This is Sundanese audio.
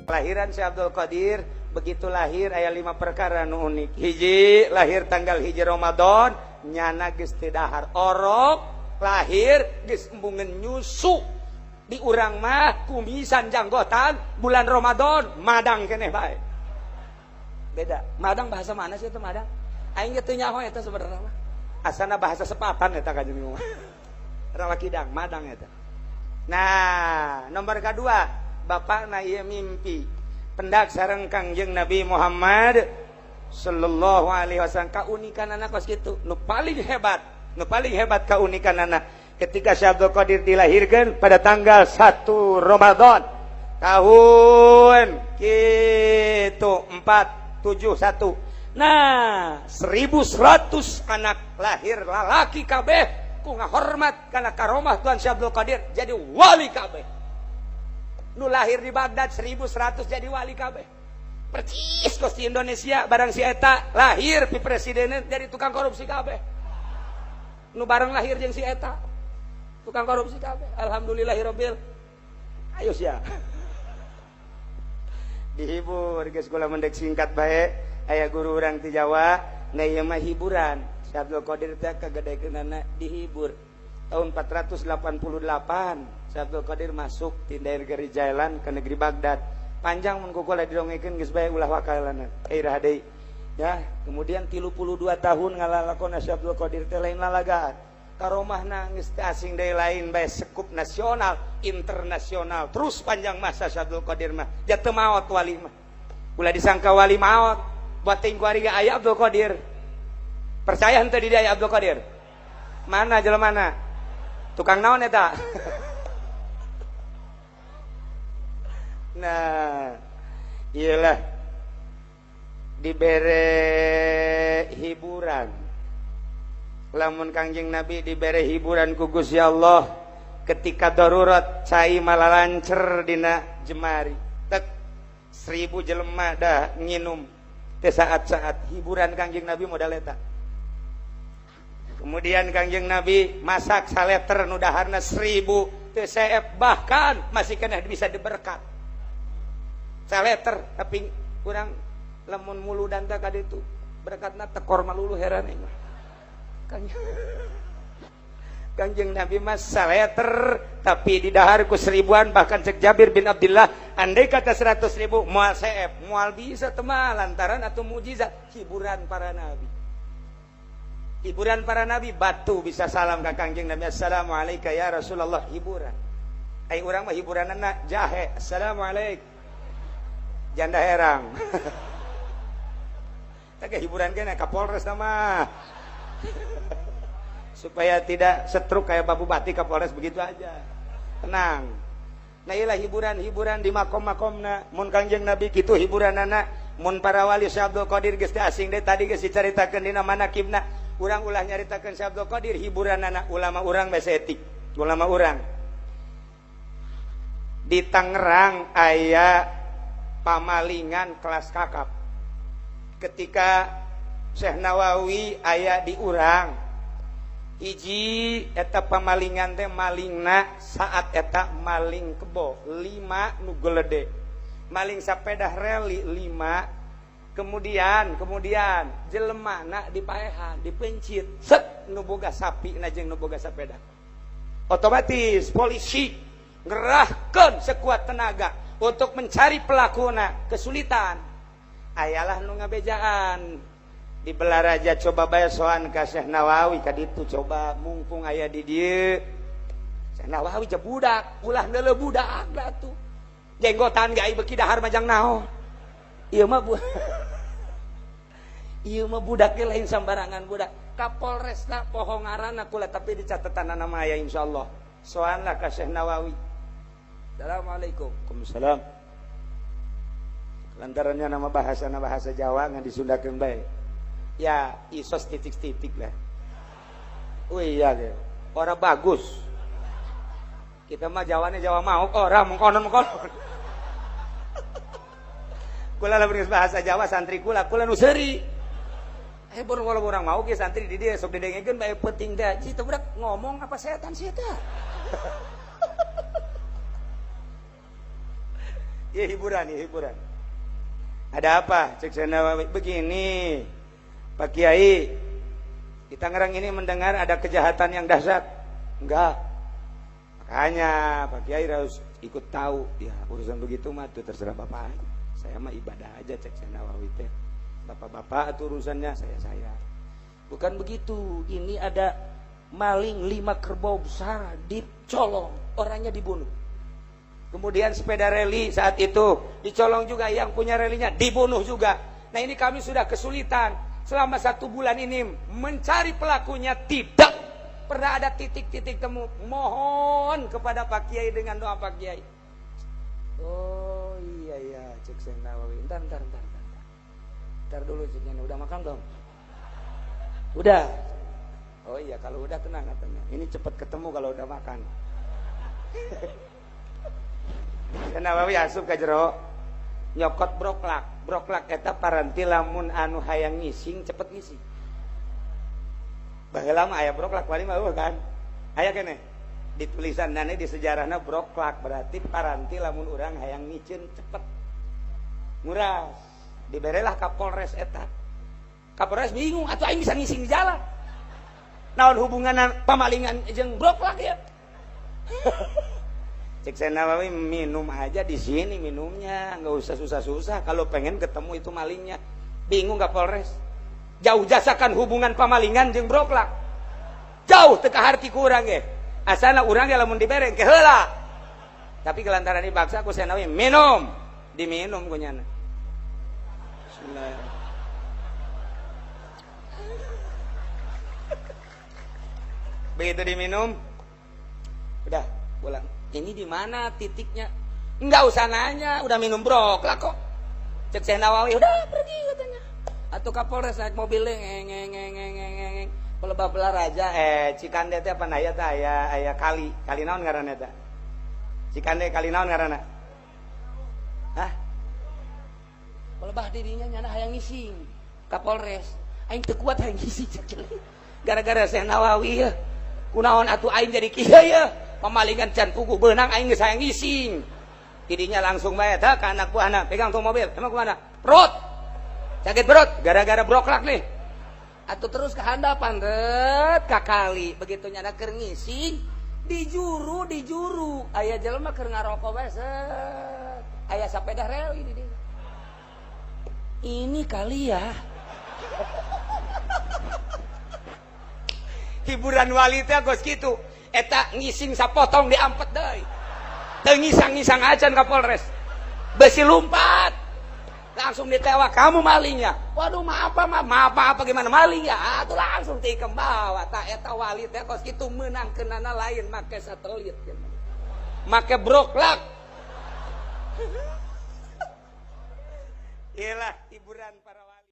Kelahiran Syekh Abdul Qadir, begitu lahir aya lima perkara nu unik. Hiji, lahir tanggal 1 Ramadan, nyana geus teu dahar orok, lahir geus embungeun nyusu. Di urang mah kumisan janggotan bulan Ramadan madang keneh bae. Beda. Madang bahasa mana sih itu madang? Aing ge teu nyaho eta sebenarnya mah. Asana bahasa sepatan eta ka jeung mah. Rawa kidang madang eta. Nah, nomor kedua, bapakna ieu mimpi pendak sareng Kangjeng Nabi Muhammad sallallahu alaihi wasallam. Kaunikanana kos kitu nu paling hebat, nu paling hebat kaunikanana ketika Syekh Abdul Qadir dilahirkan pada tanggal 1 Ramadan tahun kitu 471. Nah, 1100 anak lahir lalaki kabeh ku ngahormat kana karomah Tuhan Syekh Abdul Qadir jadi wali kabeh. Nu lahir di Baghdad 1100 jadi wali kabeh. Percis kos di Indonesia, barang si eta lahir pi presiden jadi tukang korupsi kabeh. Nu bareng lahir jeung si eta tukang korupsi kabeh. Alhamdulillahirabbil. Ayo sia. Dihibur geus kula mendek singkat bae, aya guru urang ti Jawa, nah ieu mah hiburan. Syekh Abdul Qadir teh kagedekeunana dihibur. Tahun 488 Syekh Abdul Qadir masuk ti negeri Jailan ke negeri Baghdad. Panjang mun ku kula didongekeun geus bae ulah wakalana. Iraha deui. Ya, kemudian 32 tahun ngalalakon Syekh Abdul Qadir teh lain lalagaan. Karomahna geus teu asing deui lain bae sekup nasional, internasional. Terus panjang masa Syekh Abdul Qadir mah. Ja teu maot wali mah. Ulah disangka wali maot. Buat ting kuari ge aya Abdul Qadir. Percaya henteu di dia aya Abdul Qadir? Mana jelema mana? Tukang naon eta? Nah, iyalah dibere hiburan. Lamun Kangjeng Nabi dibere hiburan ku Gusti Allah ketika darurat cai malalancer dina jemari. Tek 1000 jelema dah nginum teh saat-saat hiburan Kangjeng Nabi modal eta. Kemudian Kangjeng Nabi masak saleter nu daharna 1000 teu seep, bahkan masih keneh bisa diberkat. Saleter tapi kurang lamun muludan teh ka ditu berkatna tekor malulu heran aing mah. Kangjeng Nabi mas saleter tapi didahar ku 1000-an, bahkan cek Jabir bin Abdullah andai kata 100.000 moal seep moal bisa temah lantaran atau mujizat hiburan para nabi. Hiburan para nabi, batu bisa salam ka Kangjeng Nabi, assalamualaikum ya Rasulullah, hiburan. Ai urang mah hiburanna jahe, assalamualaikum. Janda herang. Tah hiburan kena ka Polres mah. Supaya tidak setruk kayak Pak Bupati ka Polres begitu aja. Tenang. Nah iyalah hiburan-hiburan di makom-makomna. Mun Kangjeng Nabi kitu hiburanana, mun para wali Syekh Abdul Qadir geus teu asing deui tadi geus dicaritakeun dina manakibna. Urang ulah nyaritakeun Syekh Abdul Qadir hiburanana ulama urang basa etik. Ulama urang di Tangerang aya pamalingan kelas kakap. Ketika Syekh Nawawi aya di urang, hiji eta pamalingan teh malingna saat eta maling kebo 5 nu gelede, maling sapedah reli 5, kemudian jelemana dipaehan dipencit set nu boga sapi na jeung nu boga sapeda. Otomatis polisi ngerahkeun sekuat tenaga untuk mencari pelakuna, kesulitan. Ayalah nu ngabejaan di Belaraja coba bae soan ka Syekh Nawawi ka ditu coba mumpung aya di dieu. Syekh Nawawi je budak, ulah neuleuh budak atuh. Jenggotan ge ai beuki dahar majang naon. Ieu mah ieu mah budak ge lain sambarangan budak. Ka Polresna poho ngaranna kula tapi di catetanana mah aya insyaallah. Soanlah ka Syekh Nawawi. Assalamualaikum. Waalaikumsalam. Lantarannya nama bahasana bahasa Jawa ngan disundakeun bae. Ya isos titik-titik lah. Oh iya ge. Ora bagus. Kita mah Jawane Jawa mau ora mengkonon-mengkonon. Kula lamun bahasa Jawa santri kula, kula nu seuri. Hibur walau orang mau ge santri di dia sok didengekeun bae penting teh. Ci teu budak ngomong apa setan sih eta. Ya hiburan, ya hiburan. Ada apa? Cek Syekh Nawawi begini. Pak Kiai, di Tangerang ini mendengar ada kejahatan yang dahsyat. Enggak. Makanya Pak Kiai harus ikut tahu. Ya urusan begitu mah tuh terserah Bapak. Saya mah ibadah aja cek Syekh Nawawi teh. Bapak-bapak itu urusannya saya. Bukan begitu. Ini ada maling 5 kerbau besar dicolong, orangnya dibunuh. Kemudian sepeda reli saat itu dicolong juga, yang punya relinya dibunuh juga. Nah ini kami sudah kesulitan selama 1 bulan ini mencari pelakunya, tidak pernah ada titik-titik temu. Mohon kepada Pak Kiai dengan doa Pak Kiai. Oh iya iya cek Syekh Nawawi. Ntar dulu ceknya, udah makan belum? Udah. Oh iya kalau udah tenang katanya. Ini cepat ketemu kalau udah makan. Syekh Nawawi asup ka jero nyokot broklak. Broklak eta paranti lamun anu hayang ngising cepet ngising. Baheula mah aya broklak paling mah eueuh kan. Aya keneh. Di tulisanna di sejarahna broklak berarti paranti lamun urang hayang ngiceun cepet. Nguras. Diberelah Kapolres eta. Kapolres bingung atuh aing bisa ngising di jalan. Naon hubunganna pamalingan jeung broklak ya? Cek Syekh Nawawi minum aja di sini minumnya, nggak usah susah-susah. Kalau pengen ketemu itu malingnya. Bingung Kapolres. Jauh jasakan hubungan pamalingan jeung broklak. Jauh teu kaharti ku urang ge. Asana urang ge lamun dibere ke heula. Tapi kelantaran dipaksa ku Syekh Nawawi minum, diminum ku nyana. Bismillah. Begitu diminum, udah pulang. Ini di mana titiknya? Enggak usah nanya, udah minum broklak kok. Cek Syekh Nawawi, udah pergi katanya. Atau Kapolres naik mobilnya ngeng ngeng ngeng ngeng ngeng. Pelebah raja Cikande teh apa aya teh aya kali. Kali naon ngaranna eta? Cikande kali naon ngaranna? Hah? Pelebah dirinya nyana hayang ngising. Kapolres, aing teu kuat hayang ngising cek. Gara-gara Syekh Nawawi ya. Kunaon atuh aing jadi kieu ya. Pamalingan can puguh beunang aing geus hayang ngising. Tidinya langsung bae tah ka anak buahna, pegang tuh mobil. Emang kumaha? Perut. Sakit perut gara-gara broklak nih. Atuh terus ke handapan ret ka kali. Begitu nyana keur ngising, dijuru aya jelema keur ngarokok bae set. Aya sapeda reli di dieu. Ini kali ya. Hiburan wali teh geus kitu. Eta ngising sapotong diampet deui. Teu ngisang-ngisang acan ka Polres. Besi lompat. Langsung ditewak, kamu malingnya. Waduh maaf apa maaf apa gimana malingnya? Atuh langsung tikem bawa. Ta eta wali teh kos kitu meunang keunana lain make satelit. Make broklak. Iyalah hiburan para wali.